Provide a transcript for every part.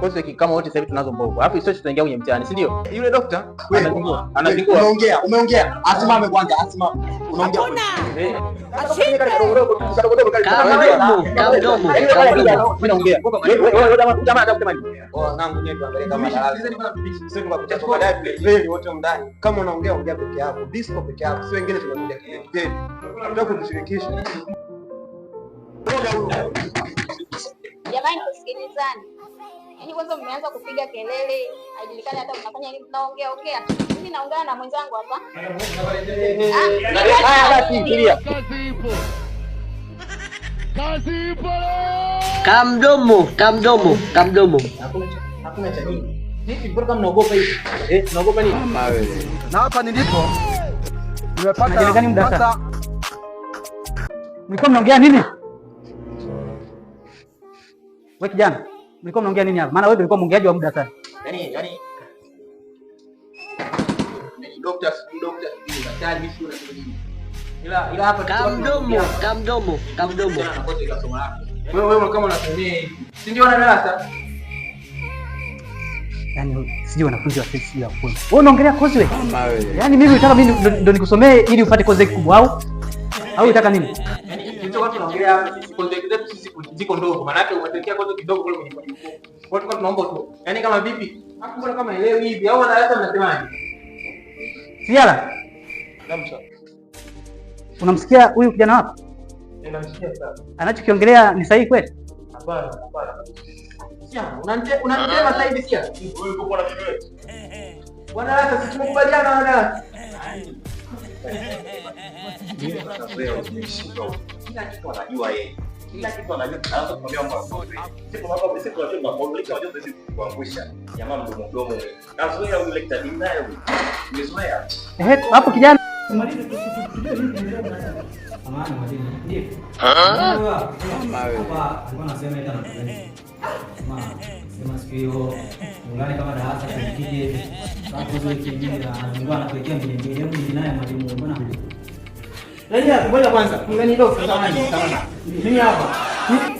Kozi kama wote sasa hivi tunazo mbovu. Alafu isitoshe tunaingia kwenye mtihani, si ndio? Yule dokta Anazingua. Anazingua. Umeongea, umeongea. Asimame kwanza, asimame. Unaongea. Eh. Kamdomo, kamdomo, kamdomo. Mimi naongea. Wewe wewe jamaa anataka kusema nini? Oh, nangu nyewe tuangalie kama darasa. Sisi tukakuta baadaye tulefeli wote ndani. Kama unaongea ongea peke yako, disco peke yako. Si wengine tunakuja kile. Tunataka kutushirikisha. Jamani, tusikilizane. Yaani kwanza mmeanza kupiga kelele, haijulikani hata mnafanya nini, mnaongea ongea. Mimi naongea na mwenzangu hapa. Haya basi, tulia. Kamdomo, kamdomo, kamdomo. Hakuna cha nini. Vipi, mbona kama mnaogopa hivi? Eh, mnaogopa nini? Na hapa nilipo nimepata pata. Mlikuwa mnaongea nini? Wewe kijana, mlikuwa mnaongea nini hapa? Maana wewe ndio ulikuwa mwongeaji wa muda sana. Yaani doctor, doctor, daktari mimi sio nasema nini. Ila hapa Kamdomo, kamdomo, kamdomo. Wewe wewe kama unatumia hivi. Si ndio wana darasa? Yaani sijui wanafunzi wa sisi ya kweli. Wewe unaongelea kozi wewe? Yaani mimi unataka mimi ndo nikusomee ili upate kozi kubwa au? Au unataka nini? Yaani kilichokuwa tunaongelea hapa sisi kozi zetu sisi ziko ndogo. Maana yake umetokea kozi kidogo kule kwenye kwenye. Kwa hiyo tunaomba tu. Yaani kama vipi? Hapo mbona kama elewi hivi au wana darasa mnasemaje? Siala, Naam sir. unamsikia huyu kijana wako? Ninamsikia sana. Anachokiongelea ni sahihi kweli? Hapana, hapana. Sia, unanitema sasa hivi sia. Wewe uko na mimi wewe. Wana darasa sisi tumekubaliana wana darasa. Kila kitu anajua yeye. Kila kitu anajua. Anaanza kuambia mambo ya kozi. Siku mambo siku unajua tunakuangusha, unajua sisi kuangusha. Jamaa mdomo mdomo. Kazoea huyu lecture ni nayo. Nimezoea. Ehe, hapo kijana. Amani mwalimu. Ndio. Hapa alikuwa anasema eti anatupenda. Sema sema siku hiyo ungane kama darasa tulikije. Hapo hizo wiki mbili na alikuwa anatuwekea mbili mbili. Hebu ni naye mwalimu mbona? Yaani ngoja kwanza. Ngani ndio samahani, samahani. Mimi hapa.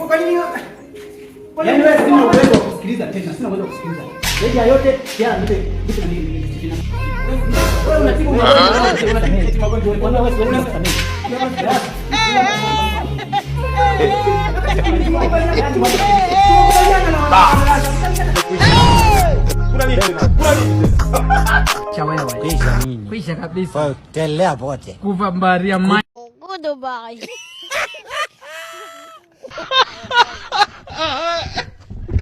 Kwa nini? Yaani wewe sina uwezo wa kusikiliza tena, sina uwezo wa kusikiliza. Zaidi ya yote, kijana nipe nipe nani Wewe unatibu magonjwa, unatibu magonjwa. Kwanza wewe siwezi kukusamehe. Kuna nini tena? Kuna nini tena? Kwisha kabisa. Telea pote. Kuva mbaria. Goodbye.